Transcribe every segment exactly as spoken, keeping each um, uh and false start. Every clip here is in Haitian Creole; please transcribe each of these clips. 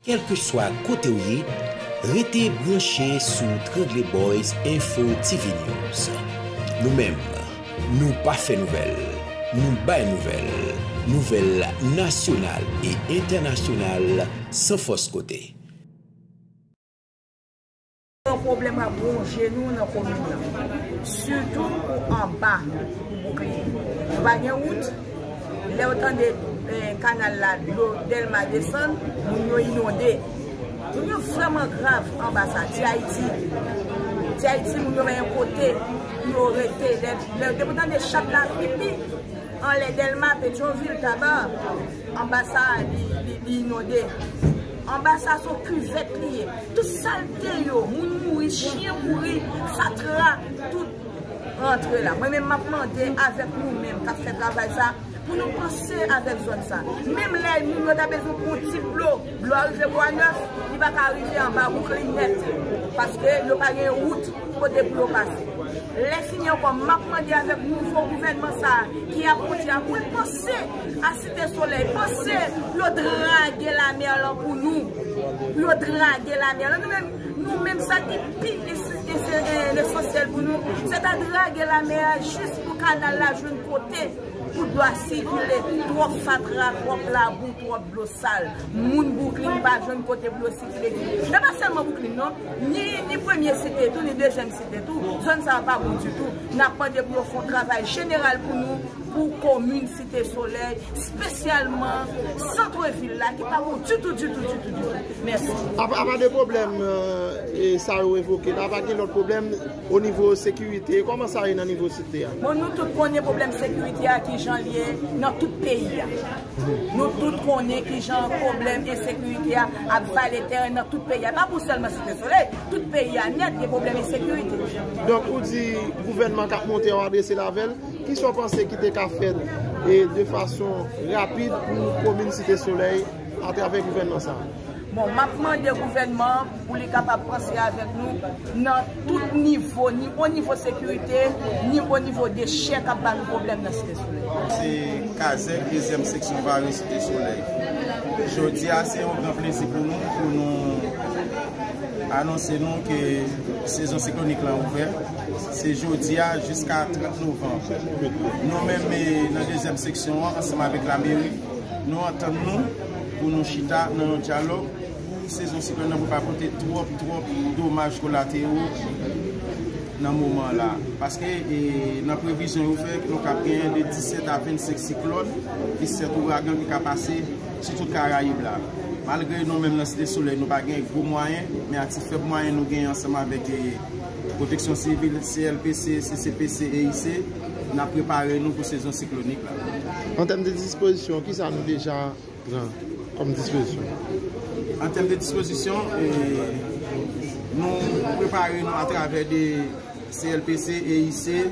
Kèlkeswa kote w ye, rete branche sou Trangle Boys Info T V News. Nou menm, nou pa fè nouvèl, nou bay nouvèl. Nouvèl nasyonal e entènasyonal san fòs kote. Yon pwoblèm ap wonje nou nan komin nan. Sitou pou anba, pou Bouklin. Nou pa gen wout. Lè w tande eh, kanal la, dlo Dèlma desann, moun yo inonde. Moun yo vrèman grav anba sa. Ti Ayiti. Ti Ayiti, moun yo pa gen kote pou yo rete. Lè, lè, depi w tande chat la pipi, anlè Dèlma, Petyonvil, Taba, anba sa a, li, li, li inonde. Anba sa a, se yon kivèt li ye. Tout salte yo, moun mouri, chyen mouri, fatra, tout rantre la. Mwen menm, m ap mande avèk nou menm k ap fè travay sa, pou nou panse avèk zòn sa. Menm lè moun yo ta bezwen pran yon ti dlo, dlo a rive Bwa Nèf, li pa ka rive anba Bouklin nèt. Paske yo pa gen wout kote pou yo pase. Lè fini ankò, m ap mande avèk nouvo gouvènman sa a ki ap moute a, pou l panse a Site Solèy, panse pou yo drage lamè lan pou nou. Pou yo drage lamè lan. Nou menm, nou menm sa ki pi esi- esi- eh, esansyèl pou nou, se ta drage lamè a jis pou kanal la jwenn kote pou dlo a sikile. Twòp fatra, twòp labou, twòp dlo sal. Moun Bouklin pa jwenn kote pou yo sikile. Men pa sèlman Bouklin non, ni, ni Premye Site tou, ni Dezyèm Site tou, zòn sa yo pa bon ditou. N ap mande pou yo fè yon travay jeneral pou nou, pou komin Site Solèy, espesyalman sant vil la ki pa bon ditou, ditou, ditou, ditou. Mèsi. Apa, apa de pwoblèm eh, e sa yo evoke la, pa gen lòt pwoblèm o nivo sekirite. Kòman sa ye nan nivo site a? Bon, nou tout konnen pwoblèm sekirite a, ki jan l ye nan tout peyi a. Nou tout konnen ki jan pwoblèm ensekirite a ap vale teren nan tout peyi a. Pa pou sèlman Site Solèy, tout peyi a nèt gen pwoblèm ensekirite. Donk, ou di gouvènman k ap monte a, w adrese l avè l. Kisa w panse ki te ka fèt e de fason rapid pou komin Site Solèy atravè gouvènman sa a? Bon, m ap mande gouvènman an pou li kapab panse avèk nou nan tout nivo, ni o nivo sekirite, ni o nivo dechè k ap ba nou pwoblèm nan Site Solèy. Se Kazèk, dezyèm seksyon Vare, Site Solèy. Jodi a, se yon gran plezi pou nou, pou nou anonse nou ke sezon siklonik lan ouvè. Se jodi a jiska trant novanm. Nou menm, eh, nan dezyèm seksyon an, ansanm avèk lameri, nou antann nou pou nou chita nan yon dyalòg pou sezon siklòn nan pou pa pote twòp, twòp domaj kolatero nan moman la. Paske, eh, nan previzyon yo fè, nou kab genyen de disèt a vennsenk siklòn, disèt ouragan ki ka pase sou tout Karayib la. Malgre nou menm nan Site Solèy, nou pa gen gwo mwayen, men a ti fèb mwayen nou genyen ansanm avèk, eh, Pwoteksyon Sivil, C L P C, C C P C, E I C, n ap prepare nou pou sezon siklonik la. An tèm de dispozisyon, kisa nou deja pran kòm dispozisyon? An tèm de dispozisyon, eh, nou prepare nou atravè de C L P C, E I C,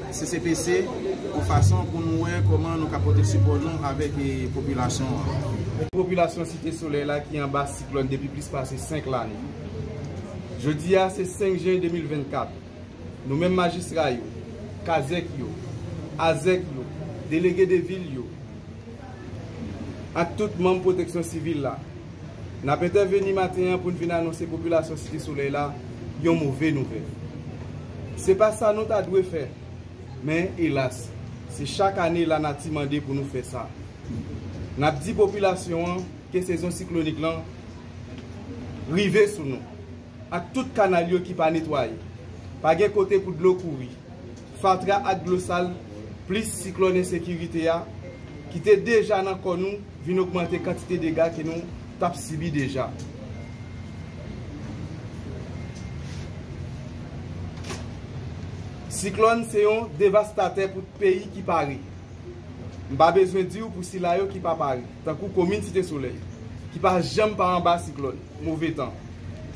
C C P C, yon fason pou nou wè kòman nou ka pote sipò nou avèk, eh, popilasyon an. Popilasyon Site Solèy la ki anba siklòn depi plis pase senk lane. Jodi a, se senk jen de mil vennkat. Nou menm majistra yo, kazèk yo, azèk yo, delege de vil yo, ak tout manm pwoteksyon sivil la, n ap entèveni maten an pou n vin anonse popilasyon Site Solèy la yon move nouvèl. Se pa sa nou ta dwe fè, men elas, se chak ane lanati mande pou nou fè sa. N ap di popilasyon an ke sezon siklonik lan rive sou nou, ak tout kanal yo ki pa netwaye. Pa gen kote pou dlo kouri. Fatra ak dlo sal, plis siklòn ensekirite a, ki te deja nan kò nou, vin ogmante kantite dega ke nou t ap sibi deja. Siklòn se yon devastatè pou peyi ki pare. M pa bezwen di w pou sila yo ki pa pare, tankou komin Site Solèy, ki pa janm pa anba siklòn, move tan.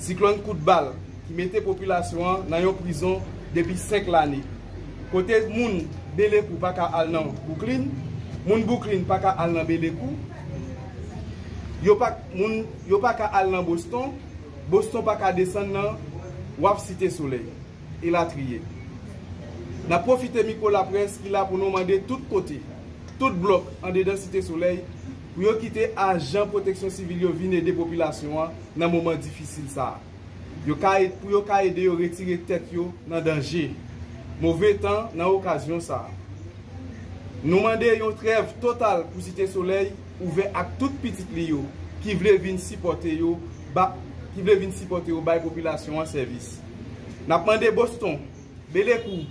Siklòn kout bal, ki mete popilasyon an nan yon prizon depi senk lane. Kote moun Belekou pa ka al nan Bouklin, moun Bouklin pa ka al nan Belekou, yo pa, moun, yo pa ka al nan Boston, Boston pa ka desann nan Waf Site Solèy, elatriye. N ap pwofite mikwo laprès ki la pou nou mande tout kote, tout blòk andedan Site Solèy, pou yo kite ajan pwoteksyon sivil yo vin ede popilasyon an nan moman difisil sa a. Yo ka ed-, pou yo ka ede yo retire tèt yo nan danje, move tan nan okazyon sa a. Nou mande yon trèv total pou Site Solèy ouvè ak tout pitit li yo ki vle vin sipòte yo, ba, ki vle vin sipòte yo bay popilasyon an sèvis. N ap mande Boston, Belekou,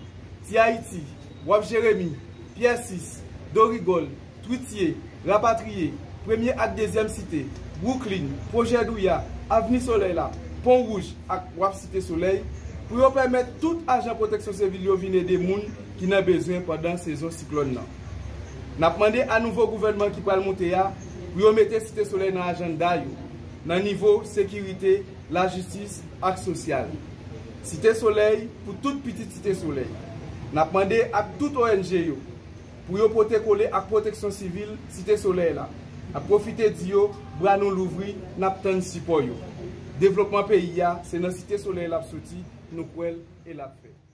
Ti Ayiti, Waf Jeremi, Pyè sis, Dorigòl, Twitye, Rapatriye, Premye ak Dezyèm Site, Bwouklin, Pwojè Douya, Avni Solèy la, Pon Wouj ak Waf Site Solèy, pou yo pèmèt tout ajan pwoteksyon sivil yo vin ede moun ki nan bezwen pandan sezon siklòn nan. N ap mande a nouvo gouvènman ki pral monte a pou yo mete Site Solèy nan ajanda yo, nan nivo sekirite, lajistis ak sosyal. Site Solèy pou tout pitit Site Solèy. N ap mande ak tout O N G yo pou yo pote kole ak pwoteksyon sivil Site Solèy la. N ap pwofite di yo, bra nou louvri, n ap tann sipò yo. Devlopman peyi a, se nan Site Solèy l ap soti, nou kwè l e l ap fèt.